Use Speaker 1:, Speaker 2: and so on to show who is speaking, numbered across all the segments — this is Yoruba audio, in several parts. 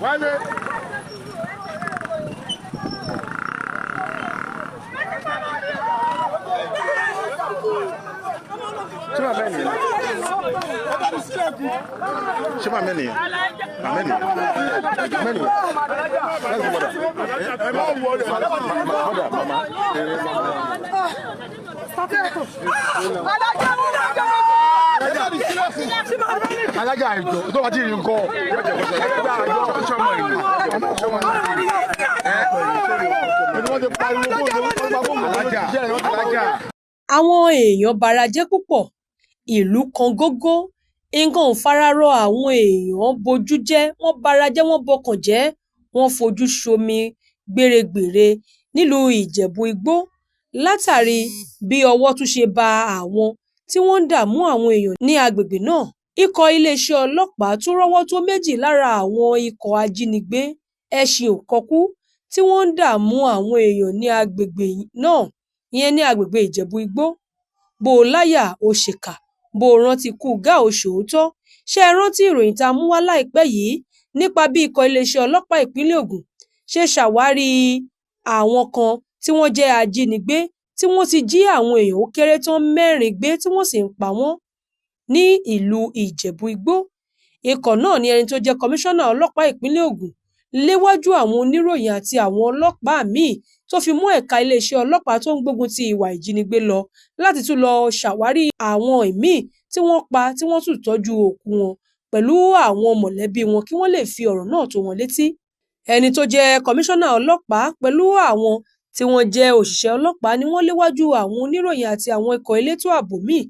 Speaker 1: Wálé.
Speaker 2: Ṣé màmá ẹ̀ nìyẹn? Ṣé màmá ẹ̀ nìyẹn? Màmá ẹ̀ nìyẹn? Màmá ẹ̀ nìyẹn? That's the mother.
Speaker 1: Ẹ má wọlé.
Speaker 2: Mother, mama.
Speaker 1: Alájà ìjọ tó bá ti rí nǹkan. Ẹni wọ́n ti pariwo fóònù tó bá fóònù
Speaker 2: Alájà, alájà.
Speaker 3: Àwọn èèyàn bara jẹ́ púpọ̀, ìlú kan gógó, nǹkan ò fara rọ, àwọn èèyàn bojú jẹ́, wọ́n bara jẹ́, wọ́n bọkàn jẹ́, wọ́n fojú somi gbéregbère nílùú Ìjẹ̀bú-Igbó látàrí bí ọwọ́ tún ṣe bá àwọn tí wọ́n ń dààmú àwọn èèyàn ní agbègbè náà. Ikọ̀ iléeṣẹ́ ọlọ́pàá tún rọ́wọ́ tó méjì lára àwọn ikọ̀ ajínigbé ẹṣin-ò-kọkú tí wọ́n ń dààmú àwọn èèyàn ní agbègbè náà, ìyẹn ní agbègbè Ìjẹ̀bú-Igbó. Bó o láyà o ṣèkà, bó o rántí ikú Gáà o ṣòótọ́. Ṣé ẹ rántí ìròyìn tá a mú wá láìpẹ́ yìí nípa bí ikọ̀ iléeṣẹ́ ọlọ́pàá ìpínlẹ̀ Ògùn ṣe ṣàwárí àwọn kan tí wọ́n jẹ́ ajínigbé tí wọ́n ti jí àwọn èèyàn ó kéré tán mẹ́rin gbé tí wọ́n sì ń pa wọ́n ní ìlú Ìjẹ̀bú-Igbó? Ikọ̀ náà ní ẹni tó jẹ́ kọmíṣánná ọlọ́pàá ìpínlẹ̀ Ògùn léwájú àwọn oníròyìn àti àwọn ọlọ́pàá míì tó fi mọ́ ẹ̀ka iléeṣẹ́ ọlọ́pàá tó ń gbógun ti ìwà ìjínigbé lọ láti tún lọ ṣàwárí àwọn ìmíì tí wọ́n pa tí wọ́n sì tọ́jú òkú wọn pẹ̀lú àwọn mọ̀lẹ́bí wọn kí wọ́n lè fi ọ̀rọ̀ náà tó wọn létí. Ẹni tó jẹ́ kọmíṣánná ọlọ́pàá pẹ̀lú àwọn tí wọ́n jẹ́ òṣìṣẹ́ ọlọ́pàá ni wọ́n léwájú àwọn oníròyìn àti àwọn ikọ̀ elétò ààbò míì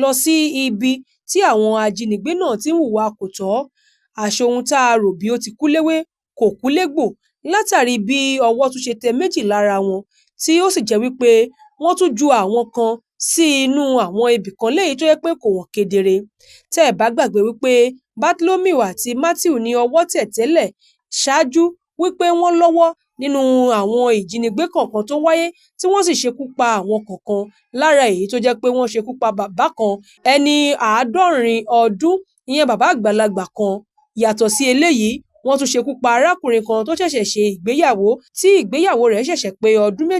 Speaker 3: lọ sí ibi tí àwọn ajínigbé náà ti ń hùwà kò tọ́. Àṣé ohun tá a rò bí ó ti kú léwé kò kú légbò látàrí bí ọwọ́ tún ṣe tẹ méjì lára wọn, tí ó sì jẹ́ wípé wọ́n tún ju àwọn kan sí inú àwọn ibìkan léyìí tó jẹ́ pé kò hàn kedere. Tẹ́ ẹ̀ bá gbàgbé wípé Bartholomew àti Matthew ní ọwọ́ tẹ̀ tẹ́lẹ̀ ṣáájú wípé wọ́n lọ́wọ́ nínú àwọn ìjínigbé kọ̀ọ̀kan tó wáyé tí wọ́n sì ṣekú pa àwọn kọ̀ọ̀kan, lára èyí tó jẹ́ pé wọ́n ṣekú pa bàbá kan ẹni 70 ọdún, ìyẹn bàbá àgbàlagbà kan. Yàtọ̀ sí eléyìí, wọ́n tún ṣekú pa arákùnrin kan tó ṣẹ̀ṣẹ̀ ṣe ìgbéyàwó tí ìgbéyàwó rẹ̀ ṣẹ̀ṣẹ̀ pé ọdún 2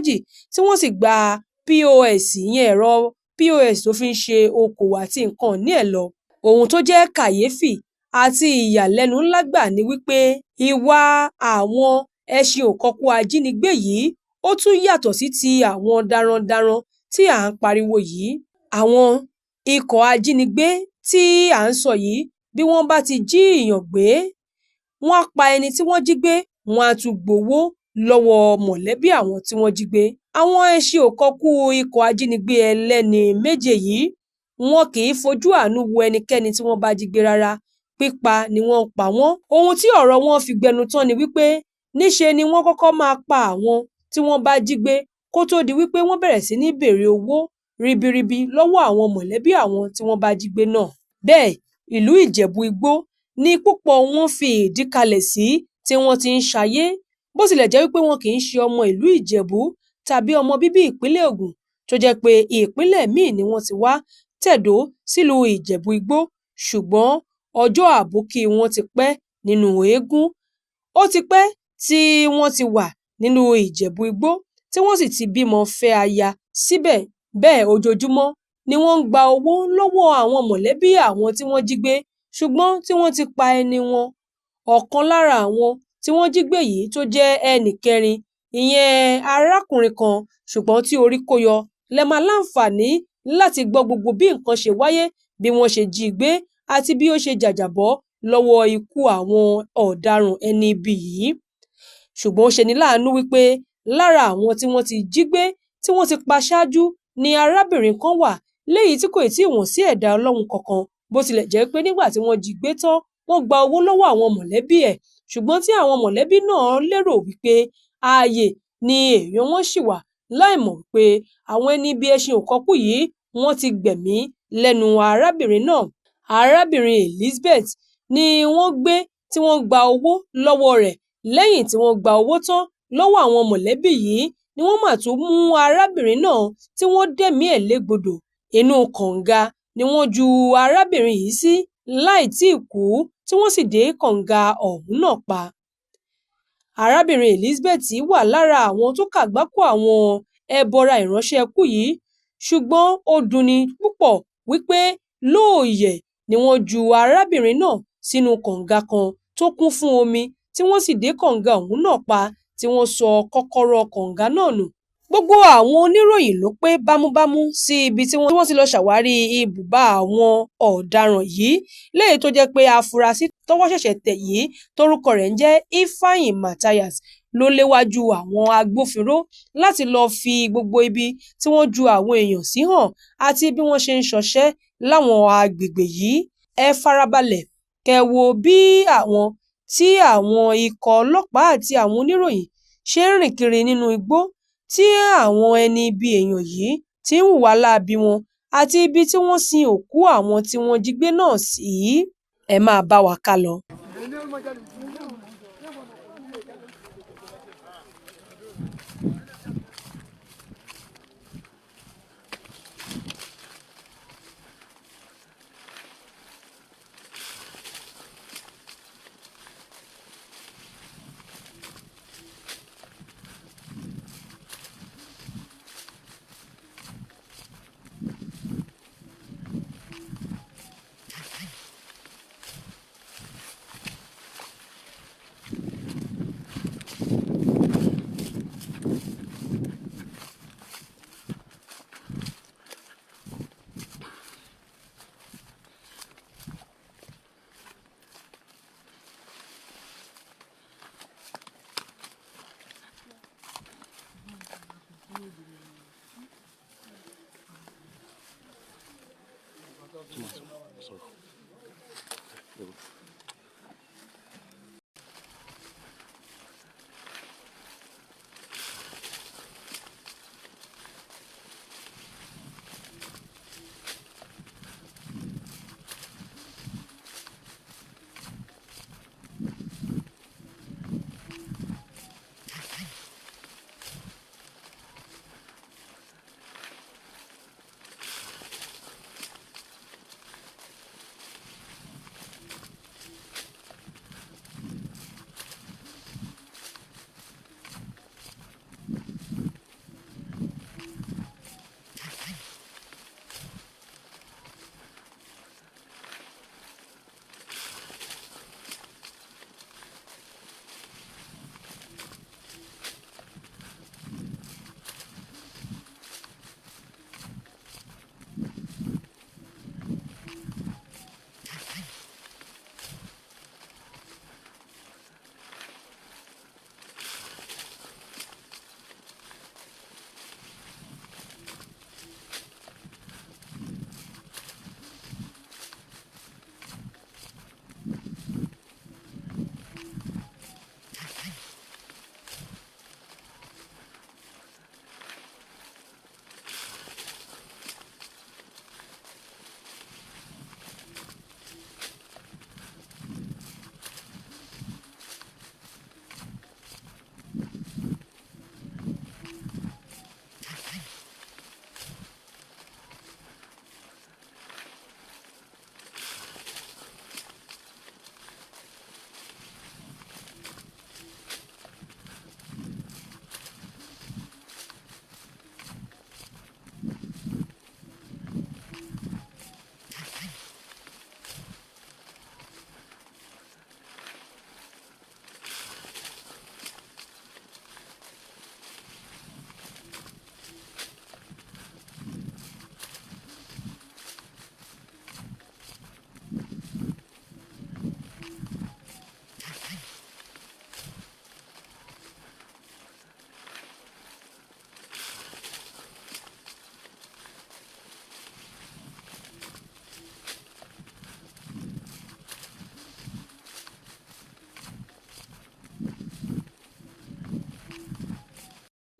Speaker 3: tí wọ́n sì gba POS, ìyẹn ẹ̀rọ POS tó fi ń ṣe okòwò àti nǹkan ìní ẹ̀ lọ. Ohun tó jẹ́ kàyéfì àti ìyàlẹ́nu ńlá gbà ni wípé ìwà àwọn ẹṣin-ò-kọkú ajínigbé yìí ó tún yàtọ̀ sí ti àwọn darandaran tí à ń pariwo yìí. Àwọn ikọ̀ ajínigbé tí à ń sọ yìí, bí wọ́n bá ti jí èèyàn gbé, wọ́n á pa ẹni tí wọ́n jí gbé, wọ́n á tún gbowó lọ́wọ́ mọ̀lẹ́bí àwọn tí wọ́n jí gbé. Àwọn ẹṣin-ò-kọkú ikọ̀ ajínigbé ẹlẹ́ni méje yìí, wọn kì í fojú àánú wo ẹnikẹ́ni tí wọ́n bá jí gbé rárá, pípa ni wọ́n ń pa wọ́n. Ohun tí ọ̀rọ̀ wọn fi gbẹnu tán ni wípé níṣe ni wọ́n kọ́kọ́ máa pa àwọn tí wọ́n bá jí gbé kó tó di wípé wọ́n bẹ̀rẹ̀ sí ní béèrè owó ribiribi lọ́wọ́ àwọn mọ̀lẹ́bí àwọn tí wọ́n bá jí gbé náà. Bẹ́ẹ̀ ìlú Ìjẹ̀bú-Igbó ní púpọ̀ wọn fi ìdí kalẹ̀ sí tí wọ́n ti ń ṣayé, bó tilẹ̀ jẹ́ wípé wọn kì í ṣe ọmọ ìlú Ìjẹ̀bú tàbí ọmọ bíbí ìpínlẹ̀ Ògùn tó jẹ́ pé ìpínlẹ̀ míì ni wọ́n ti wá tẹ̀dó sílùú Ìjẹ̀bú-Igbó, ṣùgbọ́n ọjọ́ àbókí wọn ti pẹ́ nínú eégún. Ó ti pẹ́ tí wọ́n ti wà nínú Ìjẹ̀bú-Igbó tí wọ́n sì ti bímọ fẹ́ aya síbẹ̀. Bẹ́ẹ̀ ojoojúmọ́ ni wọ́n ń gba owó lọ́wọ́ àwọn mọ̀lẹ́bí àwọn tí wọ́n jí gbé ṣùgbọ́n tí wọ́n ti pa ẹni wọn. Ọ̀kan lára àwọn tí wọ́n jí gbé yìí tó jẹ́ ẹnì kẹrin, ìyẹn arákùnrin kan ṣùgbọ́n tí orí kó yọ lẹ máa láǹfààní láti gbọ́ gbogbo bí nǹkan ṣe wáyé, bí wọ́n ṣe jí i gbé àti bí ó ṣe jàjàbọ́ lọ́wọ́ ikú àwọn ọ̀daràn ẹni ibi yìí. Ṣùgbọ́n ó ṣeni láàánú wípé lára àwọn tí wọ́n ti jí gbé tí wọ́n ti pa ṣáájú ni arábìnrin kan wà léyìí tí kò tí ì wọ̀n sí ẹ̀dá Ọlọ́run kankan, bó tilẹ̀ jẹ́ pé nígbà tí wọ́n jí gbé tán wọ́n gba owó lọ́wọ́ àwọn mọ̀lẹ́bí ẹ̀, ṣùgbọ́n tí àwọn mọ̀lẹ́bí náà lérò wípé ààyè ni èèyàn wọn ṣì wà, láìmọ̀ wípé àwọn ẹni ibi ẹṣin-ò-kọkú yìí wọ́n ti gbẹ̀mí lẹ́nu arábìnrin náà. Arábìnrin Elizabeth ni wọ́n gbé tí wọ́n gba owó lọ́wọ́ rẹ̀. Lẹ́yìn tí wọ́n gba owó tán lọ́wọ́ àwọn mọ̀lẹ́bí yìí ni wọ́n mà tún mú arábìnrin náà tí wọ́n dẹ̀mí ẹ̀ légbodò. Inú kànga ni wọ́n ju arábìnrin yìí sí láì tíì kú tí wọ́n sì dé kànga ọ̀hún náà pa. Arábìnrin Elizabeth wà lára àwọn tó kàgbákò àwọn ẹbọra ìránṣẹ́ ikú yìí, ṣùgbọ́n ó dunni púpọ̀ wípé lóòyẹ̀ ni wọ́n ju arábìnrin náà sínú kànga kan tó kún fún omi tí wọ́n sì dé kànga ọ̀hún náà pa tí wọ́n sọ kọ́kọ́rọ́ kànga náà nù. Gbogbo àwọn oníròyìn ló pé bámúbámú sí ibi tí wọ́n ti lọ ṣàwárí ibùba àwọn ọ̀daràn yìí, léyìí tó jẹ́ pé afurasí tọ́wọ́ ṣẹ̀ṣẹ̀ tẹ̀ yìí tórúkọ rẹ̀ ń jẹ́ Ifeanyi Matthias ló léwájú àwọn agbófinró láti lọ́ọ́ fi gbogbo ibi tí wọ́n ju àwọn èèyàn sí hàn àti bí wọ́n ṣe ń ṣọṣẹ́ láwọn agbègbè yìí. Ẹ farabalẹ̀ kẹ́ ẹ wo bí àwọn tí àwọn ikọ̀ ọlọ́pàá àti àwọn oníròyìn ṣe ń rìn kiri nínú igbó tí àwọn ẹni ibi èèyàn yìí ti ń hùwà láabi wọn àti ibi tí wọ́n sin òkú àwọn tí wọ́n jí gbé náà sí. Ẹ máa bá wa kálọ.
Speaker 2: Sorry.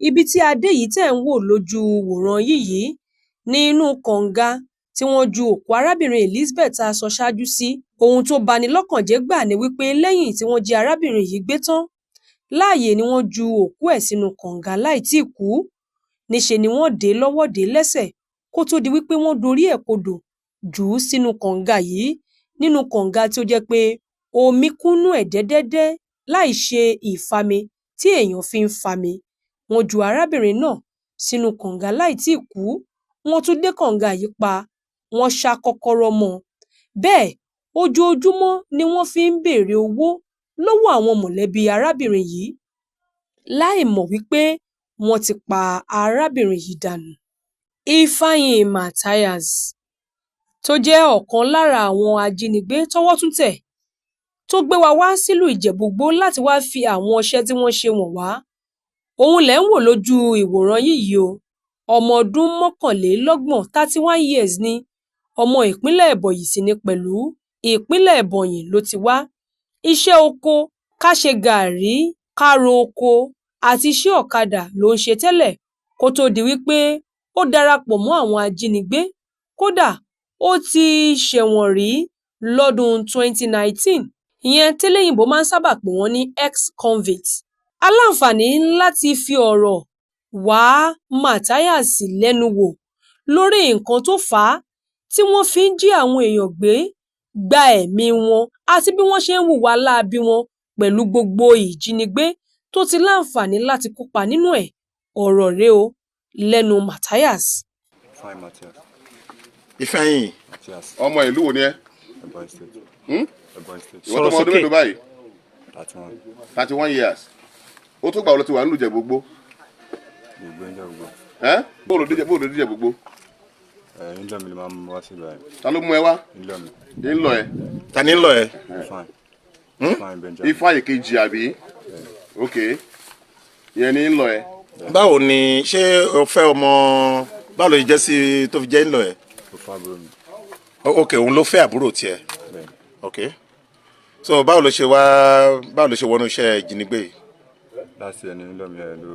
Speaker 3: Ibi tí a dé yìí tẹ́ ń wò lójú wòran yín yìí ní inú kànga tí wọ́n ju òkú arábìnrin Elizabeth tá a sọ ṣáájú sí. Ohun tó bani lọ́kàn jẹ́ gbà ni wípé lẹ́yìn tí wọ́n jí arábìnrin yìí gbé tán, láàyè ni wọ́n ju òkú ẹ̀ sínú kànga láì tíì kú. Níṣe ni wọ́n dè é lọ́wọ́ dè é lẹ́sẹ̀ kó tó di wípé wọ́n dorí ẹ̀ kodò jù ú sínú kànga yìí, nínú kànga tí ó jẹ́ pé omi kúnnú ẹ̀ dẹ́dẹ́dẹ́ láì ṣe ìfami. tí èèyàn fi ń fami. Wọ́n ju arábìnrin náà sínú kànga láì tíì kú, wọ́n tún dé kànga yìí pa, wọ́n ṣá kọ́kọ́rọ́ mọ́ ọn. Bẹ́ẹ̀ ojoojúmọ́ ni wọ́n fi ń béèrè owó lọ́wọ́ àwọn mọ̀lẹ́bí arábìnrin yìí láìmọ̀ wípé wọ́n ti pa arábìnrin yìí dànù. Ifeanyi Matthias, tó jẹ́ ọ̀kan lára àwọn ajínigbé tọ́wọ́ tún tẹ̀, tó gbé wa wá sílùú Ìjẹ̀bú-Igbó láti wáá fi àwọn ọṣẹ́ tí wọ́n ṣe wọ̀n wá, òun lẹ̀ ń wò lójú ìwòran yín yìí o. Ọmọ ọdún 31, 31 years ni, ọmọ ìpínlẹ̀ Ebonyi sì ní pẹ̀lú, ìpínlẹ̀ Ebonyi ló ti wá. Iṣẹ́ oko, ká ṣe gàárì, ká ro oko àti iṣẹ́ ọ̀kadà ló ń ṣe tẹ́lẹ̀ kó tóó di wípé ó darapọ̀ mọ́ àwọn ajínigbé. Kódà ó ti ṣẹ̀wọ̀n rí lọ́dún 2019, ìyẹn téléyìnbó máa ń sábà pè wọ́n ní ex-convict. A láǹfààní láti fi ọ̀rọ̀ wá Matthias lẹ́nu wò lórí nǹkan tó fà á tí wọ́n fi ń jí àwọn èèyàn gbé, gba ẹ̀mí wọn àti bí wọ́n ṣe ń hùwà láabi wọn pẹ̀lú gbogbo ìjínigbé tó ti láǹfààní láti kópa nínú ẹ̀. Ọ̀rọ̀ rèé o lẹ́nu Matthias.
Speaker 4: Fine, Matthias.
Speaker 2: Ifeanyi.
Speaker 4: Matthias.
Speaker 2: Ọmọ ìlú wo ni ẹ?
Speaker 4: Ebonyi State.
Speaker 2: Hmm?
Speaker 4: Ebonyi State.
Speaker 2: Ìwọ tó ọmọ ọdún mélòó báyìí?
Speaker 4: 31.
Speaker 2: 31 years. Ó tó gbà wọlé tí wà nílùú Ìjẹ̀bú-Igbó?
Speaker 4: Gbogbo ń jẹ́ gbogbo.
Speaker 2: Ẹ́, bóòlù díjẹ gbogbo?
Speaker 4: Ẹ ń lọ mi lè máa mú wá sí ibà yẹn.
Speaker 2: Ta ló mú ẹ wá?
Speaker 4: Ń lọ mi.
Speaker 2: Ń lọ ẹ. Ta ni ń lọ ẹ?
Speaker 4: Fine. Fine, Benjamin.
Speaker 2: Ifeanyi kejì àbí? Ok, ìyẹn ni ń lọ ẹ.
Speaker 5: Báwo ni, ṣé o fẹ́ ọmọ? Báwo ló jẹ́ sí tó fi jẹ́ ńlọ ẹ̀?
Speaker 4: Ó fún àbúrò mi.
Speaker 5: Ok, òun ló fẹ́ àbúrò tiẹ̀?
Speaker 4: Bẹ́ẹ̀ni.
Speaker 5: Ok, so báwo ló ṣe wá, báwo ló ṣe wọnú iṣẹ́ ìjínigbé yìí?
Speaker 4: Last year ni ń lọ mi ẹ ló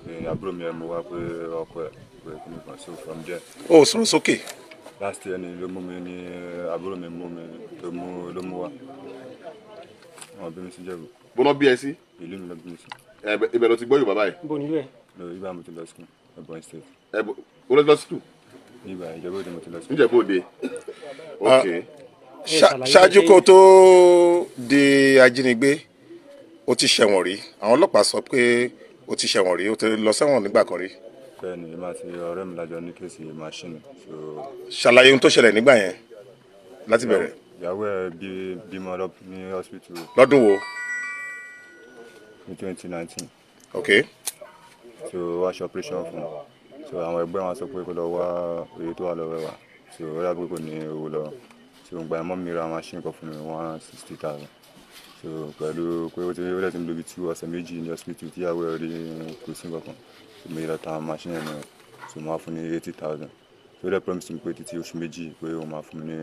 Speaker 4: ní àbúrò mi ẹ mú wá pé ọkọ ẹ pé kí ni kan, so from there.
Speaker 5: Ó sọ̀rọ̀ sókè.
Speaker 4: Last year ni ló mú mi, ní àbúrò mi mú mi, ló mú wá. Wọn bí mi sí Jẹ̀bú.
Speaker 2: Bọ́lá bí ẹ sí?
Speaker 4: Ìlú mi ló bí mi sí.
Speaker 2: Ibẹ̀ ló ti gbọ́ Yorùbá báyìí?
Speaker 6: Bó nílò ẹ̀?
Speaker 4: Lọ ibà mo ti lọ school, Ebonyi State.
Speaker 2: Ẹ bó ló ti lọ sí tù?
Speaker 4: Ibà Ìjẹ̀bú Òde mo ti lọ school.
Speaker 2: Níjẹ̀bú Òde, ok.
Speaker 5: Ṣáájú kó tó di ajínigbé, ó ti ṣẹ̀wọ̀n rí. Àwọn ọlọ́pàá sọ pé ó ti ṣẹ̀wọ̀n rí, ó ti lọ sẹ́wọ̀n nígbà kan rí.
Speaker 4: Bẹ́ẹ̀ni, èmi àti ọ̀rẹ́ mi lájọ ní case machine, so.
Speaker 5: Ṣàlàyé ohun tó ṣẹlẹ̀ nígbà yẹn láti bẹ̀rẹ̀.
Speaker 4: Ìyàwó ẹ̀ bí bímọ lọ ní hospital.
Speaker 5: Lọ́dún wo?
Speaker 4: Ní 2019.
Speaker 5: Ok.
Speaker 4: So wá ṣe operation fún un, so àwọn ẹgbẹ́ wọn sọ pé kó lọ wá oye tó wà lọ́wọ́ ẹ̀ wá, so ó dàbí pé kò ní owó lọ. So ìgbà yẹn mọ́ mi ra machine kan fún mi, 160,000. So pẹ̀lú pé ó ti ó dẹ̀ ti ń lo bí 2 ọ̀sẹ̀ 2 ní hospital tí ìyàwó ẹ̀ rí kò sí nǹkan kan, so mo yẹ lọ ta machine yẹn nìyẹn. So mo wá fún ní 80,000. So ó dẹ̀ promise mi pé títí oṣù 2 pé òun máa fún mi ní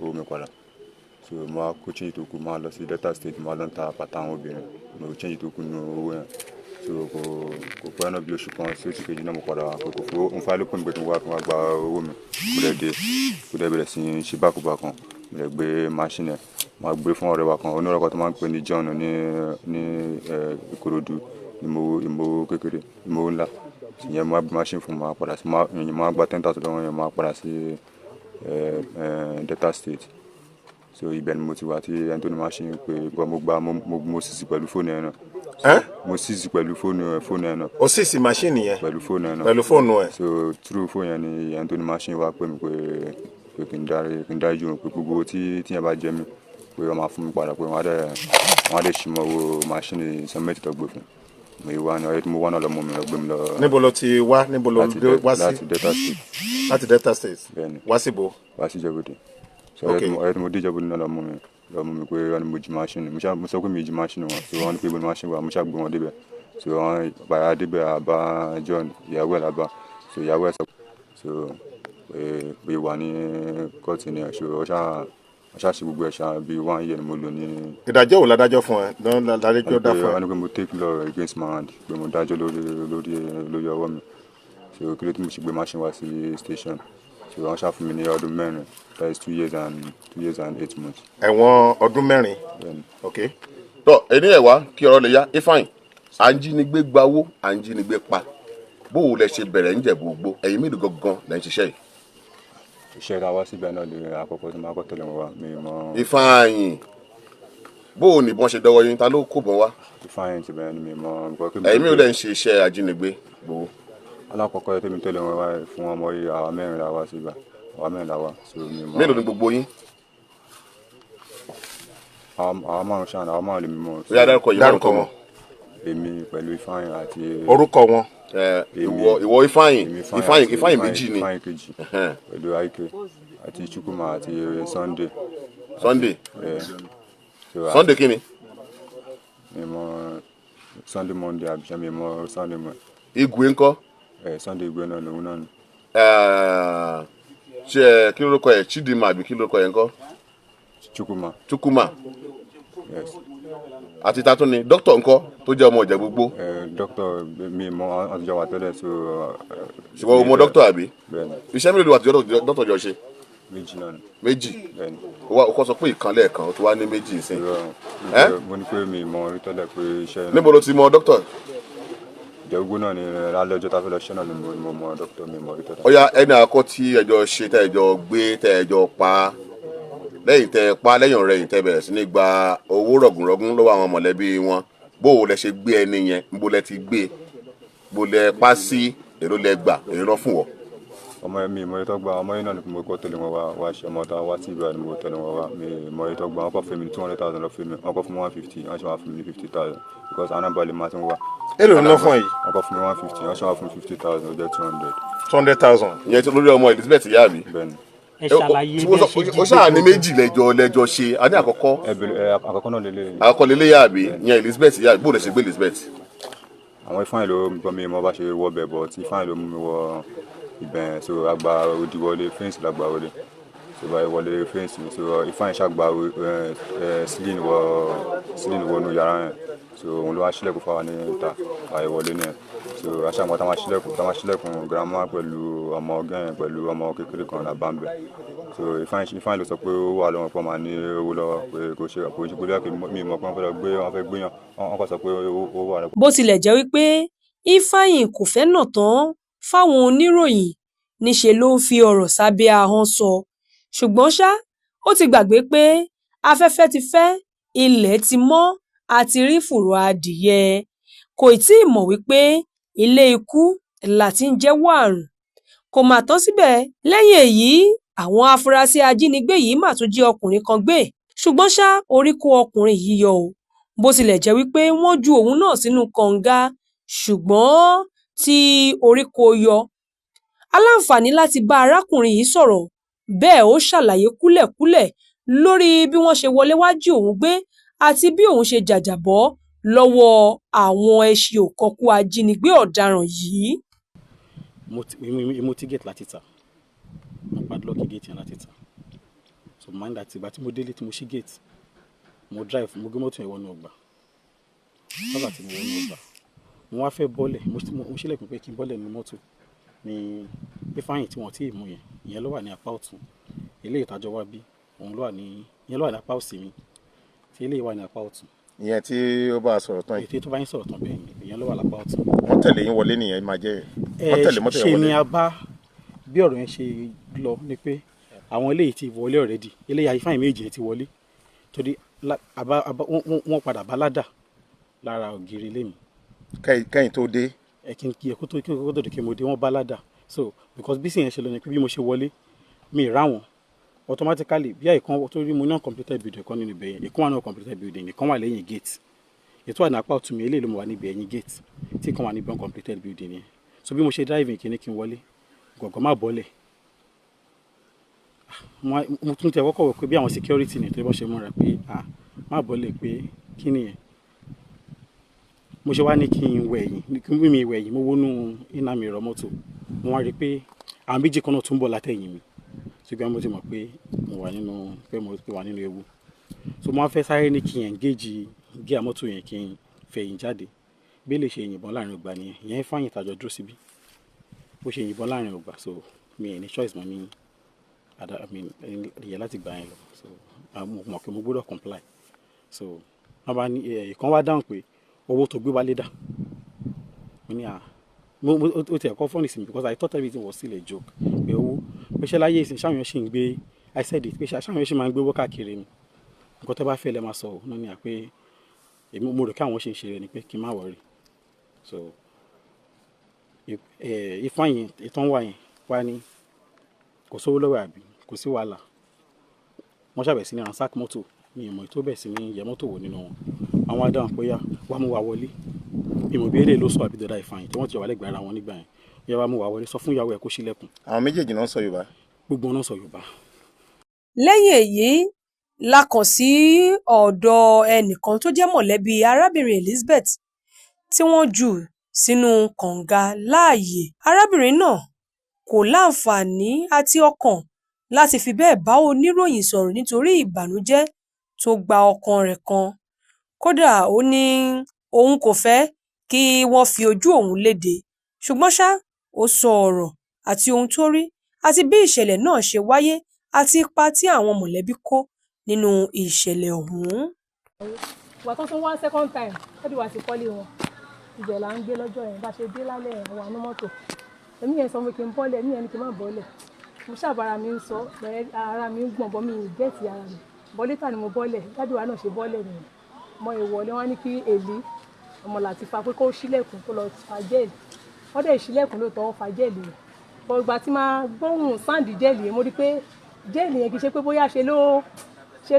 Speaker 4: owó mi padà. So mo wá kó change tó kù, mo wá lọ sí Delta State, mo wá lọ ń ta bàtà àwọn obìnrin, mo change tó kù nínú owó yẹn. So kò pẹ́ náà, bí oṣù kan sí oṣù kejì náà, mo padà wá pé kò fowó òun fáìlì pè mí pé kí n wá, kí n wá gba owó mi. Mo dẹ̀ dé, mo dẹ̀ bẹ̀rẹ̀ sí í ṣe bákubàkan. Mo dẹ̀ gbé machine yẹn, mo wá gbé fún ọ̀rẹ́ wa kan, onírọ̀kọ̀ tó máa ń pè ní John ní Ìkòròdú, ìmọ̀ kékeré, ìmọ̀ ńlá ìyẹn. Mo wá gbé machine fún, mo wá padà sí, mo wá gba 10,000 lọ́wọ́ yẹn, mo wá padà sí Delta State. So ibẹ̀ ni mo ti wà tí ẹni tó ní machine pé bọ́ mo gba mo seize pẹ̀lú fóònù ẹ̀ náà.
Speaker 5: Ẹ́?
Speaker 4: Mo seize pẹ̀lú fóònù ẹ̀ náà.
Speaker 5: O seize machine yẹn?
Speaker 4: Pẹ̀lú fóònù ẹ̀ náà.
Speaker 5: Pẹ̀lú fóònù ẹ̀.
Speaker 4: So through fóònù yẹn ni ẹni tó ní machine wá pè mí pé kí n dárí jù òun, pé gbogbo owó tí yẹn bá jẹ mí, pé wọ́n máa fún mi padà, pé wọ́n á dẹ̀ ṣì mọ́ owó machine cement tó gbé fún mi wá ní ọ̀rẹ́ tí mo wá náà lọ mú mi lọ gbé mi lọ.
Speaker 5: Níbo ló ti wá? Níbo ló
Speaker 4: Láti
Speaker 5: dé wá sí?
Speaker 4: Láti Delta State.
Speaker 5: Láti Delta State?
Speaker 4: Bẹ́ẹ̀ni.
Speaker 5: Wá síbo?
Speaker 4: Wá sí Ìjẹ̀bú Òde. So ọ̀rẹ́ tí mo dé Ìjẹ̀bú Òde náà lọ mú mi pé wọ́n ní mo jí machine. Mo sọ pé mi jí machine wọn. So wọ́n ní pé ibo ni machine wà, mo ṣáà gbé wọn débẹ̀. So wọ́n bàyà débẹ̀, àbá John, ìyàwó ẹ̀ làbá. So ìyàwó ẹ̀ sọ so pé wà ní kóòtù ni. So ó ṣáà ṣe gbogbo ẹ̀ ṣá, bí one year ni mo lò ní.
Speaker 5: Ìdájọ́ wo ládájọ́ fún ẹ ládájọ́ dá fún ẹ?
Speaker 4: Wọ́n ní pé mo take law against my hand, pé mo dájọ́ lórí ọwọ́ mi. So kí ló tí mo ṣe gbé machine wá sí station. So wọ́n ṣáà fún mi ní ọdún 4, that is 2 years and 8 months.
Speaker 5: Ẹ̀wọ̀n ọdún 4?
Speaker 4: Bẹ́ẹ̀ni.
Speaker 5: Ok.
Speaker 2: Tọ ẹni ẹ wá kí ọ̀rọ̀ lè yá. Ifeanyi, à ń jínigbé gbawó, à ń jínigbé pa, bó o lẹ ṣe bẹ̀rẹ̀ ń Jẹ̀bú Igbó? Ẹ̀yin mélòó gangan lẹ́ ń ṣiṣẹ́ yìí?
Speaker 4: Iṣẹ́ ta wá síbẹ̀ náà lè àkọ́kọ́ tí mo kọ́ tẹ̀lé wọn wá, mi mọ́.
Speaker 2: Ifeanyi. Bó o nìbọn ṣe dọwọ́ yín, ta ló kó bọ́n wá?
Speaker 4: Ifeanyi ti bẹ̀rẹ̀ ni mi mọ nǹkan kí mi.
Speaker 2: Ẹ̀yin mi ò lẹ́ ń ṣe iṣẹ́ ajínigbé gbowó?
Speaker 4: Alákọ̀ọ́kọ́ tèmi tẹ̀lé wọn wá fún ọmọ yìí, àwa mẹ́rin la wá síbà, àwa mẹ́rin la wá, so mi mọ.
Speaker 2: Mélòó ni gbogbo yín?
Speaker 4: Àwa márùn ṣáà, àwa márùn lèmi mọ̀.
Speaker 2: Ó yá, dárúkọ yìí.
Speaker 5: Dárúkọ wọn.
Speaker 4: Èmi pẹ̀lú Ifeanyi àti.
Speaker 5: Orúkọ wọn.
Speaker 2: Ẹ, ìwọ Ifeanyi.
Speaker 4: Èmi
Speaker 2: Ifeanyi
Speaker 4: àti
Speaker 2: Ifeanyi méjì ni.
Speaker 4: Ifeanyi kejì pẹ̀lú Aike àti Chukwuma àti Sunday.
Speaker 2: Sunday.
Speaker 4: Ẹ, so
Speaker 2: Sunday kí ni?
Speaker 4: Mi mọ Sunday, Monday àbíṣẹ́, mi mọ Sunday mọ.
Speaker 2: Igwe ńkọ́?
Speaker 4: Ẹ, Sunday Igwe náà lòun náà ni.
Speaker 2: Ẹ, ṣe kí lórúkọ ẹ, Chidinma àbí kí lórúkọ ẹ ńkọ́?
Speaker 4: Chukwuma.
Speaker 2: Chukwuma.
Speaker 4: Yes.
Speaker 2: Àti tatún ni dókítà ńkọ́ tó jẹ́ ọmọ Ìjẹ̀bú Igbó?
Speaker 4: Ẹ, dókítà mi mọ àtijọ́ wa tẹ́lẹ̀, so.
Speaker 2: Ṣùgbọ́n o mọ dókítà àbí?
Speaker 4: Bẹ́ẹ̀ni.
Speaker 2: Iṣẹ́ mélòó àti dókítà jọ ṣe?
Speaker 4: Méjì náà ni.
Speaker 2: Méjì?
Speaker 4: Bẹ́ẹ̀ni.
Speaker 2: O wá o kọ́ sọ pé ìkan lẹ́ẹ̀kan, o ti wá ní méjì ìsìn.
Speaker 4: Irọ́.
Speaker 2: Ẹ́?
Speaker 4: Mo ní pé mi mọ rí tẹ́lẹ̀ pé iṣẹ́.
Speaker 2: Níbo ló ti mọ dókítà?
Speaker 4: Ìjẹ̀bú Igbó náà ni, lálẹ́ ọjọ́ tá a fẹ́ lọ ṣẹ́ náà ni mo mọ dókítà, mi mọ rí tẹ́lẹ̀.
Speaker 2: Ó yá, ẹni àkọ́ tí ẹjọ́ ṣe, tẹ́ ẹjọ́ gbé, tẹ́ ẹjọ́ pa, lẹ́yìn tẹ́ ẹ pa, lẹ́yìn ọ̀rẹ́ yìí tẹ́ bẹ̀rẹ̀ sí ní gba owó rọ̀gùnrọ̀gùn lọ́wọ́ àwọn mọ̀lẹ́bí wọn, bó o lẹ ṣe gbé ẹni yẹn, níbo lẹ ti gbé, bó lẹ pa sí, èrò lẹ gbà, èrò lọ fún wọ?
Speaker 4: Ọmọ yẹn, mi mọ iye tó gba. Ọmọ yẹn náà ni mo kọ́ tẹ̀lé wọn wá wá ṣe ọmọ tá a wá sí ibà ni mo tẹ̀lé wọn wá. Mi mọ iye tó gba. Wọn kọ́ fún mi ní 200,000 lọ fún mi, wọn kọ́ fún mi 150, wọ́n ṣe wá fún mi ní 50,000 because àwọn náà balẹ̀ máa ti ń wá.
Speaker 5: Èló ni wọ́n fún yìí?
Speaker 4: Wọn kọ́ fún mi 150, wọ́n ṣe wá fún mi 50,000, ó jẹ́ 200.
Speaker 5: 200,000.
Speaker 2: Ìyẹn tí lórí ọmọ Elizabeth yá mi.
Speaker 4: Bẹ́ẹ̀ni.
Speaker 6: Ẹ ṣàlàyé bẹ́ẹ̀ ṣe jí
Speaker 2: Ó ṣáà ní méjì lẹ́jọ́ ṣe, a ní àkọ́kọ́.
Speaker 4: Ẹ bẹ̀rẹ̀ ẹ, àkọ́kọ́ náà lélẹ̀.
Speaker 2: Àkọ́kọ́ lélẹ́ yá àbí? Ìyẹn Elizabeth yá àbí? Bó o lẹ ṣe gbé Elizabeth?
Speaker 4: Àwọn Ifeanyi ló gbọ́, mi mọ bá ṣe wọ bẹ̀ bọ̀ tí Ifeanyi ló mú mi wọ ibẹ̀ yẹn. So agba odi wọlé, fence la gba wọlé, so báyìí wọlé fence, so Ifeanyi ṣàgbà ẹ ẹ ceiling wọ ceiling wọnú yàrá yẹn, so òun ló wá ṣílẹ̀kùn fáwa ní ìta báyìí wọlé ní ẹ̀. So aṣáàmù táwọn ṣílẹ̀kùn, grandma pẹ̀lú ọmọ ọ̀gá yẹn pẹ̀lú ọmọ kékeré kan là bá ń bẹ̀. So Ifeanyi ló sọ pé ó wà lọ́wọ́ pé wọ́n máa ní owó lọ́wọ́, pé kò ṣe kò ṣe pé mi mọ̀ pé wọ́n fẹ́ lọ gbé, wọ́n fẹ́ gbéyàn, wọ́n kàn sọ pé ó wà lọ́wọ́.
Speaker 3: Bó tilẹ̀ jẹ́ wípé Ifeanyi kò fẹ́ nà tán fáwọn oníròyìn, níṣẹ́ ló ń fi ọ̀rọ̀ sábẹ́ ahọ́n sọ, ṣùgbọ́n ṣá, ó ti gbàgbé pé afẹ́fẹ́ ti fẹ́, ilẹ̀ ti mọ́, a ti rí fùrọ̀ adìyẹ. Kò tí ì mọ̀ wípé ilé ikú la ti ń jẹ́wọ́ àrùn. Kò mà tán síbẹ̀. Lẹ́yìn èyí, àwọn afurasí ajínigbé yìí mà tún jí ọkùnrin kan gbé, ṣùgbọ́n ṣá, orí kó ọkùnrin yìí yọ o. Bó tilẹ̀ jẹ́ wípé wọ́n ju òun náà sínú kànga, ṣùgbọ́n tí orí kó yọ. Aláǹfààní láti bá arákùnrin yìí sọ̀rọ̀, bẹ́ẹ̀ ó ṣàlàyé kúlẹ̀kúlẹ̀ lórí bí wọ́n ṣe wọlé wá jí òun gbé àti bí òun ṣe jàjàbọ́ lọ́wọ́ àwọn ẹṣin òkọ̀kú ajínigbé ọ̀daràn yìí.
Speaker 7: Mo ti gate láti ta, mo padlock gate yẹn láti ta. So mind that ìgbà tí mo délé, tí mo ṣí gate, mo drive, mo gbé mọ́tò yẹn wọnú ọgbà. Nígbà tí mo wọnú ọgbà, mo wá fẹ́ bọ́lẹ̀, mo ṣílẹ̀kùn pé kí n bọ́lẹ̀ nínú mọ́tò ní Ifeanyi tí wọ́n ti mú yẹn, ìyẹn ló wà ní apá ọ̀tún. Eléyìí tájọ wá bí, òun ló wà ní, ìyẹn ló wà ní apá òsì mi, tí eléyìí wà ní apá ọ̀tún.
Speaker 5: Ìyẹn tí ó bá a sọ̀rọ̀ tán yìí?
Speaker 7: Ètò tó bá yín sọ̀rọ̀ tán, bẹ́ẹ̀ ni, ìyẹn ló wà lápá ọ̀tún.
Speaker 5: Wọ́n tẹ̀lé yín wọlé nìyẹn máa jẹ́? Wọ́n tẹ̀lé mọ́tò
Speaker 7: Ṣe
Speaker 5: yẹn
Speaker 7: ni
Speaker 5: wọlé?
Speaker 7: A bá bí ọ̀rọ̀ yẹn ṣe lọ ni pé àwọn eléyìí ti wọlé already. Eléyìí Ifeanyi méjì yẹn ti wọlé torí wọ́n padà bá ládà lára ògiri ilé mi.
Speaker 5: Kẹ́yìn tó dé?
Speaker 7: Ẹ kí n kí ẹ kó tó di kí mo dé, wọ́n bá ládà. So because bí sì yẹn ṣe lọ ni pé bí mo ṣe wọlé, mi ì rá wọn automatically bí àìkan tó rí mo ní uncompleted building kan nínú ibẹ̀ yẹn, ìkan wà ní uncompleted building, ìkan wà lẹ́yìn gate, ètò wà ní apá ọ̀tún mi. Eléyìí ló mọ̀ wà níbi ẹ̀yìn gate, tí kan wà níbi uncompleted building yẹn. So bí mo ṣe driving kí ni kí n wọlé gọ̀gọ́ má bọ́lẹ̀. Mo tún tẹ kọ́kọ́ wọ̀ pé bí àwọn security ni, tó bọ́ ṣe múra pé ah, má bọ́lẹ̀, pé kí nìyẹn. Mo ṣe wá ní kí n wẹ̀ ẹ̀yìn, kí n mi wẹ̀ ẹ̀yìn, mo wọnú iná mi rọ mọ́tò, mo wá rí i pé àwọn méjì kan náà tún bọ̀ látẹ̀yìn mi. Ṣùgbọ́n mo ti mọ̀ pé mo wà nínú pé mo ti wà nínú ewu, so mo wá fẹ́ sáré ní kí n engage gear mọ́tò yẹn, kí n fẹ̀yìn jáde. Bí lè ṣe yìnbọn láàrin ọgbà nìyẹn. Ìyẹn Ifeanyi tàjọ dúró síbí, bó ṣe yìnbọn láàrin ọgbà. So mi ì ní choice mọ́ ní àdá mi ìyẹn láti gbà yẹn lọ. So mo mọ̀ pé mo gbọ́dọ̀ comply. So wọ́n bá ní ìkan wá dáhùn pé owó tó gbé wálé dà. Mo ní à, mo ó tiẹ̀ kọ́ funny sí mi because I thought everything was still a joke, pé owó, pé ṣé láyé ìsìn ṣáwọn èèyàn ṣì ń gbé. I said it pé ṣáwọn èèyàn ṣì máa ń gbé owó káàkiri ni. Nǹkan tó bá fẹ́ lẹ máa sọ ò náà ni à pé èmi mo rò kí àwọn ṣe ń ṣe rẹ ni pé kí n má worry. So Ifeanyi ìtàn wà yẹn wá ní kò sówó lọ́wọ́ àbí kò sí wàhálà. Wọ́n ṣàbẹ̀ sí ní ransack mọ́tò, mi ò mọ̀ tó bẹ̀ sí ní yẹ mọ́tò wò nínú wọn. Àwọn adáhùn pé yá wá mú wa wọlé. Ìmọ̀ bí eléyìí ló sọ àbí dọ̀dá Ifeanyi tí wọ́n ti wà lẹ́gbẹ̀ẹ́ ara wọn nígbà yẹn. Yá wá mú wa wọlé, sọ fún ìyàwó ẹ̀ kó ṣílẹ̀kùn.
Speaker 5: Àwọn méjèèjì náà sọ Yorùbá.
Speaker 7: Gbogbo wọn náà sọ Yorùbá.
Speaker 3: Lẹ́yìn èyí la kàn sí ọ̀dọ̀ ẹnìkan tó jẹ́ mọ̀lẹ́bí arábìnrin Elizabeth tí wọ́n jù sínú kànga láàyè. Arábìnrin náà kò láǹfààní àti ọkàn láti fi bẹ́ẹ̀ bá oníròyìn sọ̀rọ̀ nítorí ìbànújẹ́ tó gba ọkàn rẹ̀ kan. Kódà ó ní òun kò fẹ́ kí wọ́n fi ojú òun léde, ṣùgbọ́n ṣá ò sọ ọ̀rọ̀ àti ohun tó rí àti bí ìṣẹ̀lẹ̀ náà ṣe wáyé àti ipa tí àwọn mọ̀lẹ́bí kó nínú ìṣẹ̀lẹ̀ ọ̀hún.
Speaker 8: Ìgbà tó tún wá second time, ẹbí wa ti kọ́lé wọn, ibẹ̀ là ń gbé lọ́jọ́ yẹn. Bá ṣe dé lálẹ́ yẹn, wà ní mọ́tò, èmi yẹn sọ fún mi kí n bọ́lẹ̀, èmi yẹn ní kí n má bọ́lẹ̀. Mo ṣàbára mi ń sọ, ara mi ń gbọ̀n bọ́, mi ì gẹ́ẹ̀tì ara mi bọ́. Létà ni mo bọ́lẹ̀, dádì wa náà ṣe bọ́lẹ̀ nìyẹn. Mọ ìwọlé wọn ní kí èlí ọmọ láti fa pé kó ṣílẹ̀kùn kó lọ fa jẹ́ẹ̀lì. Wọ́n dẹ̀ ṣílẹ̀kùn lóòótọ́, wọ́n fa jẹ́ẹ̀lì yẹn bọ́. Ìgbà tí máa gbóhùn sáǹdì jẹ́ẹ̀lì yẹn, mo rí pé jẹ́ẹ̀lì yẹn kì í ṣe pé bóyá ṣe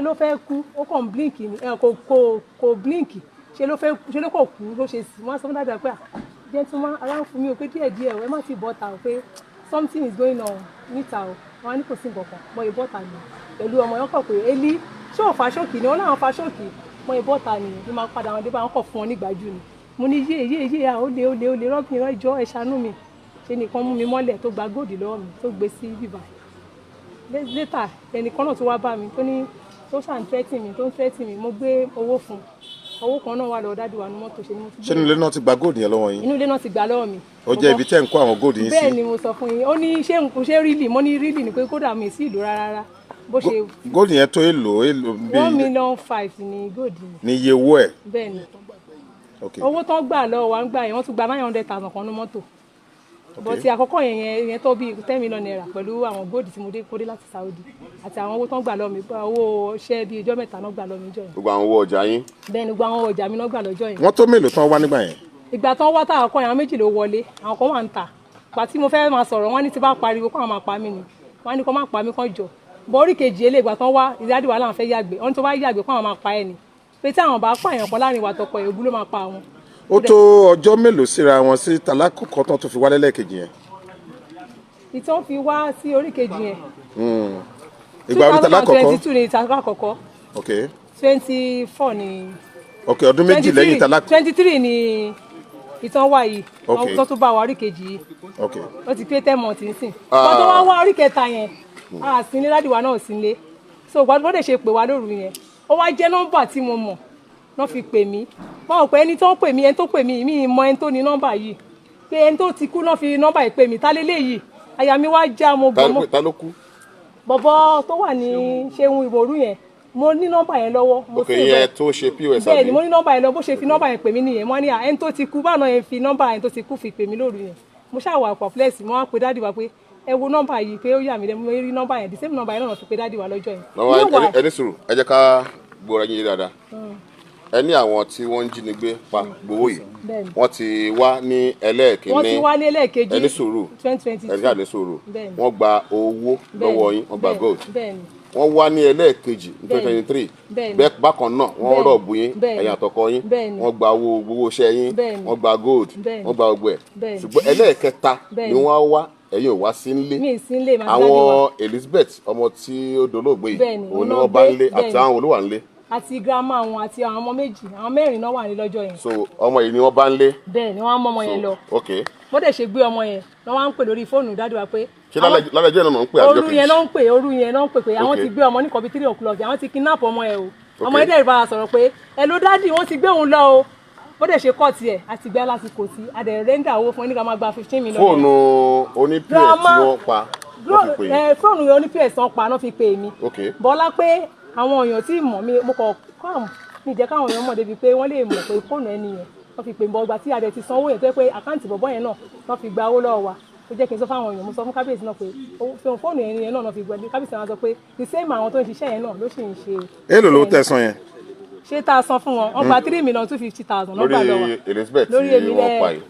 Speaker 8: ló fẹ́ kú, ó kàn blink ni, kò blink, ṣe ló fẹ́ ṣe ló kò kú ló ṣe sì. Wọ́n sọ fún dáadáa pé à gentleman, ara ń fún mi o, pé díẹ̀ díẹ̀ o, ẹ má ti bọ́ta o, pé something is going on níta o. Wọ́n á ní kò sí nǹkan kan mọ ìbọ́ta ni pẹ̀lú ọmọ yẹn kọ̀ pé Eli ṣé ò fa ṣókì ni, wọ́n láwọn fa ṣókì mọ ìbọ́ta ni bí máa padà wọn dé bá wọn kọ̀ fún wọn nígbàjú ni. Mo ní yé yé yé, à ó lé ó lé ó lé rọ́bìn rọ́jọ́, ẹ ṣàánú mi. Ṣe nìkan mú mi mọ́lẹ̀ tó gba góòdì lọ́wọ́ mi tó gbé sí bíbá. Later ẹnìkan náà tó wá bá mi tó ní tó ṣà ń threaten mi, tó ń threaten mi, mo gbé owó fún un. Owó kan náà wà lọ́wọ́ dádì wa ní mọ́tò ṣe ni mo ti
Speaker 5: Ṣé inú ilé náà ti gba góòdù yẹn lọ́wọ́ yín?
Speaker 8: Inú ilé náà ti gbà lọ́wọ́ mi.
Speaker 5: Ó jẹ́ ibi tẹ́ ń kó àwọn góòdù yín sí?
Speaker 8: Bẹ́ẹ̀ ni mo sọ fún yín. Ó ní ṣé ṣé really? Mo ní really ni, pé kódà mi sí ìlú rárá bó ṣe.
Speaker 5: Góòdù yẹn tó èlò èlò bíi?
Speaker 8: 1.5 million ní góòdù yẹn.
Speaker 5: Ní iye owó ẹ̀?
Speaker 8: Bẹ́ẹ̀ ni.
Speaker 5: Ok.
Speaker 8: Owó tán gbà lọ́wọ́ wa ń gbà yẹn, wọ́n tún gba 900,000 kan ní mọ́tò bọ́ ti àkọ́kọ́ yẹn yẹn tó bíi 10 million naira pẹ̀lú àwọn góòdù tí mo dé kó dé láti Saudi àti àwọn owó tán gbà lọ́wọ́ mi, owó iṣẹ́ bíi ọjọ́ 3 náà gbà lọ́wọ́ mi jọ yẹn.
Speaker 2: Gbogbo àwọn owó ọjà yín?
Speaker 8: Bẹ́ẹ̀ ni, gbogbo àwọn ọjà mi náà gbà lọ́jọ́ yẹn.
Speaker 5: Wọ́n tó mélòó tán wá nígbà yẹn?
Speaker 8: Ìgbà tán wá táwọn kan yẹn, àwọn méjì ló wọlé, àwọn kan wà ń tà. Ìgbà tí mo fẹ́ máa sọ̀rọ̀, wọ́n ní tí bá pariwo kó àwọn máa pa mí ni. Wọ́n ní kó má pa mí kán jọ bọ́ọ̀rì kejì eléyìí. Ìgbà tán wá ìdádì wa láwọn fẹ́ yàgbẹ́, wọ́n ní tó bá yàgbẹ́ kó àwọn máa pa ẹ̀ ni, pé tí àwọn bá pààyàn kan láàrin wa tọkọ ẹ̀, ogún ló máa pa àwọn.
Speaker 5: Ó tó ọjọ́ mélòó síra wọn sí talákọ̀ọ́kọ́ tán tó fi wálé lẹ́ẹ̀kejì yẹn?
Speaker 8: Ìtàn fi wá sí orí kejì yẹn.
Speaker 5: Ìgbà orí talákọ̀ọ́kọ́?
Speaker 8: 2022 ni ìtàlákọ̀ọ́kọ́.
Speaker 5: Ok.
Speaker 8: 24 ni.
Speaker 5: Ok, ọdún 2 lẹ́yìn talákọ̀ọ́kọ́.
Speaker 8: 23 ni ìtàn wà yìí.
Speaker 5: Ok.
Speaker 8: Tó tún bá wa orí kejì yìí.
Speaker 5: Ok.
Speaker 8: Ó ti pé 10 months nísìn. Wọ́n tó wá wá orí kẹta yẹn, a sí nílé, dádì wa náà sí nílé. So gbọ́dọ̀ ṣe pè wá lóru yẹn, ó wá jẹ́ nọ́mbà tí mo mọ̀ náà fi pè mí. Wọ́n rò pé ẹni tó ń pè mí, ẹni tó pè mí, mi mọ ẹni tó ní nọ́mbà yìí, pé ẹni tó ti kú náà fi nọ́mbà yìí pè mí, tá lélẹ́yìí? Àyà mi wá já, mo gbọ́ mọ́.
Speaker 2: Ta ló kú?
Speaker 8: Bọ̀bọ̀ tó wà ní ṣeun ìwòrú yẹn, mo ní nọ́mbà yẹn lọ́wọ́, mo
Speaker 2: Ok.
Speaker 8: save
Speaker 2: Yẹn
Speaker 8: ẹ̀.
Speaker 2: tó ṣe POS?
Speaker 8: Bẹ́ẹ̀ ni.
Speaker 2: Àbí?
Speaker 8: Mo ní nọ́mbà yẹn lọ. Bó ṣe fi nọ́mbà yẹn pè mí nìyẹn. Mo ní à ẹni tó ti kú báwọn yẹn fi nọ́mbà ẹni tó ti kú fi pè mí lóru yẹn. Mo ṣáà wà perplex. Mo wá pe dádì wa pé ẹ wo nọ́mbà yìí, pé ó yà mí lẹ́nu, mo rí nọ́mbà yẹn, the same nọ́mbà yẹn náà fi pe dádì wa lọ́jọ́ yẹn.
Speaker 2: Lọ́wọ́
Speaker 8: Meanwhile-
Speaker 2: ẹni sùúrù, ẹ jẹ́ ká gbọ́ra yín yé dáadáa. Ẹ ní àwọn tí wọ́n ń jínigbé pa gbowó yìí,
Speaker 8: Bẹ́ẹ̀ni.
Speaker 2: wọ́n ti wá ní ẹlẹ́ẹ̀kínní?
Speaker 8: Wọ́n ti wá ní ẹlẹ́ẹ̀kejì.
Speaker 2: Ẹni sùúrù.
Speaker 8: 2022.
Speaker 2: Ẹni ṣáà ní sùúrù.
Speaker 8: Bẹ́ẹ̀ni.
Speaker 2: Wọ́n gba owó lọ́wọ́ yín, wọ́n gba gold.
Speaker 8: Bẹ́ẹ̀ni.
Speaker 2: Wọ́n wá ní ẹlẹ́ẹ̀kejì ní 2023.
Speaker 8: Bẹ́ẹ̀ni.
Speaker 2: Bẹ́ẹ̀ bákan náà wọ́n
Speaker 8: Bẹ́ẹ̀ni.
Speaker 2: rob yín,
Speaker 8: Bẹ́ẹ̀ni.
Speaker 2: ẹ̀yin àtọkọ yín.
Speaker 8: Bẹ́ẹ̀ni.
Speaker 2: Wọ́n gba owó gbowó iṣẹ́ yín.
Speaker 8: Bẹ́ẹ̀ni.
Speaker 2: Wọ́n gba gold.
Speaker 8: Bẹ́ẹ̀ni.
Speaker 2: Wọ́n gba gbogbo ẹ̀.
Speaker 8: Bẹ́ẹ̀ni.
Speaker 2: Ṣùgbọ́n ẹlẹ́ẹ̀kẹta ni
Speaker 8: Bẹ́ẹ̀ni.
Speaker 2: wọ́n wá, ẹ̀yin ò wá sí nílé.
Speaker 8: Mi ì sí nílé, màá dádì wa.
Speaker 2: Àwọn Elizabeth, ọmọ tí ó dolóògbé yìí,
Speaker 8: Bẹ́ẹ̀ni,
Speaker 2: òun ni
Speaker 8: òun
Speaker 2: wọ́n bá
Speaker 8: náà
Speaker 2: nílé
Speaker 8: gbé,
Speaker 2: àti
Speaker 8: bẹ́ẹ̀ni.
Speaker 2: àwọn olówà nílé?
Speaker 8: Àti grandma wọn àti àwọn ọmọ méjì, àwọn mẹ́rin náà wà ní lọ́jọ́ yẹn.
Speaker 2: So ọmọ yìí ni wọ́n bá nílé?
Speaker 8: Bẹ́ẹ̀ ni, wọ́n á mú ọmọ yẹn lọ.
Speaker 2: Ok.
Speaker 8: Bó dẹ̀ ṣe gbé ọmọ yẹn lọ́ wá ń pè lórí fóònù dádì wa pé
Speaker 2: Ṣé lálẹ́ lálẹ́ jẹ́ náà ń pè àjọ
Speaker 8: òru yẹn
Speaker 2: kejì?
Speaker 8: ló ń pè, òru yẹn ló ń pè pé àwọn ti gbé ọmọ ní kọ́bí 3 o'clock, àwọn ti kidnap ọmọ yẹn o. Ọmọ yẹn dẹ̀ bá a sọ̀rọ̀ pé ẹ ló dádì, wọ́n ti gbé òun lọ o. Bó dẹ̀ ṣe kọ́ tiẹ̀ àti gbẹ́ láti kò sí, adẹ̀ render owó fún ẹnìkan máa gba 15 million.
Speaker 2: Fóònù oní pos tí wọ́n pa wọ́n fi pè yín?
Speaker 8: Ẹ, fóònù oní ps tán pa náà fi pè mí.
Speaker 2: Ok.
Speaker 8: Bọ́lá pé àwọn èèyàn tí mọ̀ mi, mo kọ̀ kọ́ mi jẹ́ káwọn èèyàn mọ̀ débi pé wọ́n lè mọ̀ pé fóònù ẹni yẹn wọ́n fi pè mí. Bọ́ ọgbà tí adẹ̀ ti sanwó yẹn, tó yẹ pé account bọ̀bọ́ yẹn náà wọ́n fi gba owó lọ́wọ́ wa, Ó jẹ́ kí n sọ fáwọn èèyàn, mo sọ fún kábíyèsí náà pé fóònù yẹn yẹn náà fi gbẹdú. Kábíyèsí náà sọ pé the same àwọn tó ń ṣiṣẹ́ yẹn náà ló sì ń ṣe.
Speaker 5: Èèlò ló tẹ̀sán yẹn?
Speaker 8: Ṣé tá a san fún wọn? Wọ́n gba 3,250,000
Speaker 2: Lórí
Speaker 8: lọ́gbà lọ́wọ́.
Speaker 2: Elizabeth
Speaker 8: Lórí
Speaker 2: tí
Speaker 8: èmi
Speaker 2: wọ́n
Speaker 8: lẹ
Speaker 2: pa yìí.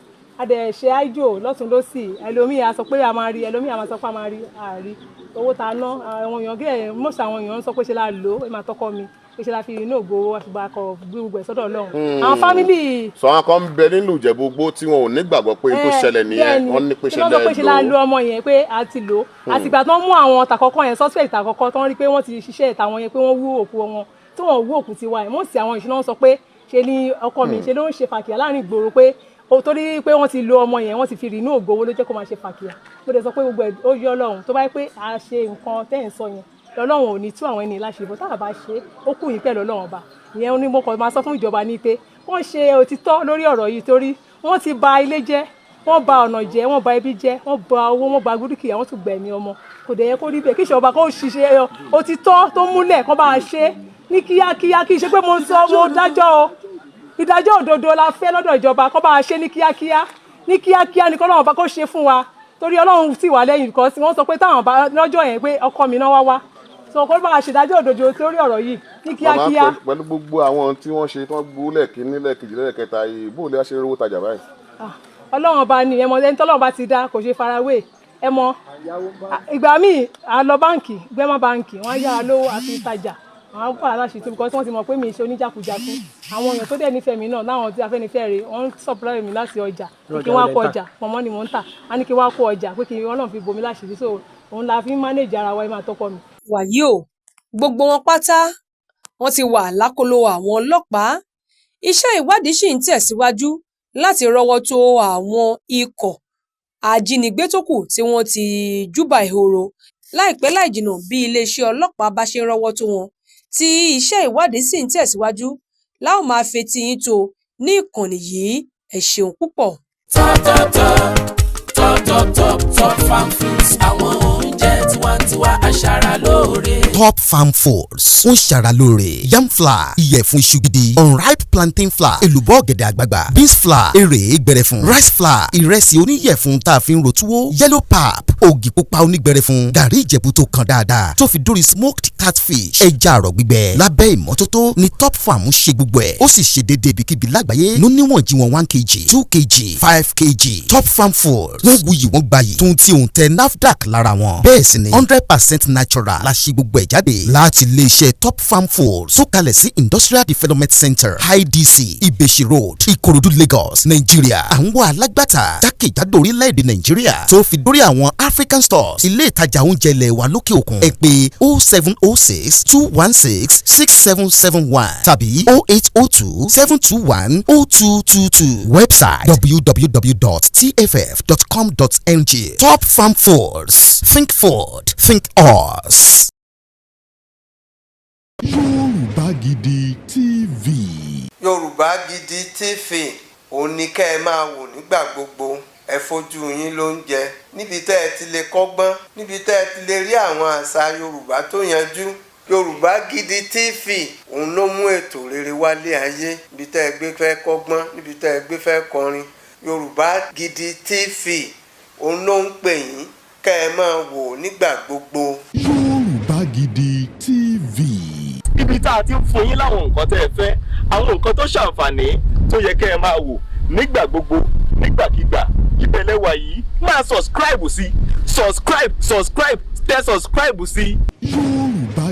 Speaker 8: A dẹ̀ ṣe àìjò lọ́tún lọ́sì. Ẹlòmíì a sọ pé a máa rí, ẹlòmíì a máa sọ pé a máa rí, àárí owó tá a ná. Àwọn èèyàn gẹ́ mọ́sí, àwọn èèyàn ń sọ pé ṣe la lò ó, èmi àtọkọ mi, pé ṣe la fi inú ògo àfìgbà kọ gbé gbogbo ẹ̀ sọ́dọ̀ Ọlọ́run, àwọn family.
Speaker 2: Sọ àwọn kan ń bẹ nílùú Ìjẹ̀bú Igbó tí wọn ò nígbàgbọ́ pé tó ṣẹlẹ̀ nìyẹn. Wọ́n ní pé
Speaker 8: ṣe
Speaker 2: ṣe
Speaker 8: lọ́ sọ pé ṣe la
Speaker 2: lẹ́
Speaker 8: lo
Speaker 2: lò ó.
Speaker 8: Ọmọ yẹn pé a ti lò ó. Àtìgbà tó ń mú àwọn tàkọ́kọ́ yẹn, suspect tàkọ́kọ́, tó ń rí pé wọ́n ti ṣiṣẹ́ ìtàwọn yẹn, pé wọ́n wú òkú wọn, tí wọ́n wú òkú tiwa ẹ̀ mọ́sí, àwọn ìṣúná sọ pé ṣe ni ọkọ mi ṣe ló ń ṣe fàkìyà láàrin ìgboro, pé o torí pé wọ́n ti lo ọmọ yẹn, wọ́n ti fi rìnnú ògo owó ló jẹ́ kó máa ṣe fàkìyà. Mo dẹ̀ sọ pé gbogbo ẹ̀ ó yọ Ọlọ́run. Tó bá yẹ pé a ṣe nǹkan tẹ́ ẹ̀ ń sọ yẹn, lọ́lọ́run ò ní tú àwọn ẹni láṣẹ ìbò. Táwa bá ṣe, ó kù yín pẹ̀lú Ọlọ́run Ọba. Ìyẹn ni mo kàn máa sọ fún ìjọba ní pé wọ́n ṣe òtítọ́ lórí ọ̀rọ̀ yìí, torí wọ́n ti ba ilé jẹ́, wọ́n ba ọ̀nà jẹ́, wọ́n ba ẹbí jẹ́, wọ́n ba owó, wọ́n ba dúkìá, wọ́n tún gbẹ̀mí ọmọ. Kò dẹ̀ yẹ kó rí bẹ́ẹ̀. Kí ìṣọba kó ṣiṣẹ́ òtítọ́ tó múlẹ̀, kó bá a ṣe ní kíákíá. Kí ṣe pé mo sọ mo dájọ́ o, ìdájọ́ òdodo la fẹ́ lọ́dọ̀ ìjọba, kó bá a ṣe ní kíákíá, ní kíákíá ni kọ́lọ́run bá kó ṣe fún wa, torí Ọlọ́run sì wà lẹ́yìn, because wọ́n sọ pé táwọn bá lọ́jọ́ yẹn pé ọkọ mi náà wá wá so, kó bá a ṣèdájọ́ òdodo lórí ọ̀rọ̀ yìí ní kíákíá.
Speaker 2: Màmá, pẹ̀lú gbogbo àwọn tí wọ́n ṣe, tí wọ́n gbowó lẹ́ẹ̀kínní, lẹ́ẹ̀kejì, lẹ́ẹ̀kẹta yìí, bó lè wá ṣe rówó tajà báyìí?
Speaker 8: Ah, Ọlọ́run Ọba ni. Ẹmọ ẹni tọ́lọ́run bá ti dá kò ṣe farawé. Ẹ mọ ìgbà míì, a lọ báǹkì, gbẹ́mọ́ báǹkì, wọ́n á yára lówó àfi ìtajà. Àwọn pa aláṣẹ tó, because wọ́n ti mọ̀ pé mi ṣe oníjàkújàkú. Àwọn èèyàn tó dẹ̀ nífẹ̀ẹ́ mi náà, láwọn tí Afẹ́nifẹ́re, wọ́n ń supply mi láti ọjà pé kí wọ́n á kó ọjà. Pọ̀nmọ́ ni mò ń tà. Á ní kí wọ́n á kó ọjà, pé kí Ọlọ́run fi bomi láṣìírí. So òun la fi ń manage ara wa, ẹ máa tọkọ mi.
Speaker 3: Wàyí o, gbogbo wọn pátá wọn ti wà lákọlò àwọn ọlọ́pàá. Iṣẹ́ ìwádìí sì ń tẹ̀síwájú láti rọ́wọ́ tó àwọn ikọ̀ ajínigbé tó kù tí wọ́n ti júbà ehoro. Láìpẹ́ láìjìnnà, bí iléeṣẹ́ ọlọ́pàá bá ṣe ń rọ́wọ́ tó wọn, tí iṣẹ́ ìwádìí sì ń tẹ̀síwájú, la ó máa fetí yín tó ní ìkànnì yìí. Ẹ ṣeun púpọ̀.
Speaker 9: Top top top top top top Top Farm Fruits, àwọn oúnjẹ tiwantiwa, aṣara lóore.
Speaker 10: Top Farm Foods ń ṣara lóore. Yam flour, ìyẹ̀fun iṣu gidi, unripe plantain flour, èlùbọ́ ọ̀gẹ̀dẹ̀ àgbagbà, beans flour, èrè gbẹrẹfun, rice flour, ìrẹsì oníyẹ̀fun tá a fi ń ro túwó, yellow pap, ògì pupa onígbẹrẹfun, gàrí Ìjẹ̀bú tó kan dáadáa, tó fi dórí smoked catfish, ẹja àrọ̀ gbígbẹ lábẹ́ ìmọ́tótó ni Top Farm ń ṣe gbogbo ẹ̀. Ó sì ṣe déédéé ibikíbi lágbàáyé ló níwọ̀n jí wọn, 1 kg, 2 kg, 5 kg. Top Farm Foods, wọ́n wuyì, wọ́n gbayì, tuntun tí òun tẹ NAFDAC lára wọn. Bẹ́ẹ̀ sì ni 100% natural la ṣe gbogbo ẹ̀ jáde láti iléeṣẹ́ Top Farm Foods tó kalẹ̀ sí Industrial Development Center, IDC, Ìbèṣì Road, Ìkòròdú, Lagos, Nàìjíríà. Àwọn alágbàtà jákèjádò orílẹ̀-èdè Nàìjíríà tó fi dórí àwọn African stores, ilé ìtajà oúnjẹ ilẹ̀ wa lókè òkun. Ẹ pè 07062166771 tàbí 08027210222. Website www.tff.com.ng. Top Farm Foods, think food, think us.
Speaker 1: Yorùbá Gidi TV.
Speaker 11: Yorùbá Gidi TV, òun ni kẹ́ ẹ máa wò nígbà gbogbo. Ẹ fojú yín ló ń jẹ níbi tẹ́ ẹ ti lè kọ́gbọ́n, níbi tẹ́ ẹ ti lè rí àwọn àṣà Yorùbá tó yanjú. Yorùbá Gidi TV, òun ló mú ètò rere wálé ayé. Níbi tẹ́ ẹ gbé fẹ́ kọ́gbọ́n, níbi tẹ́ ẹ gbé fẹ́ kọrin, Yorùbá Gidi TV, òun ló ń pè yín kẹ́ ẹ máa wò nígbà gbogbo.
Speaker 1: Yorùbá Gidi TV.
Speaker 12: Ibi tá a ti ń fún yín láwọn nǹkan tẹ́ ẹ fẹ́, àwọn nǹkan tó ṣàǹfààní tó yẹ kẹ́ ẹ máa wò nígbà gbogbo, nígbàkigbà, ibẹ̀ lẹ́wà yìí. Máa subscribe sí, subscribe, subscribe, tẹ subscribe sí.
Speaker 1: Yorùbá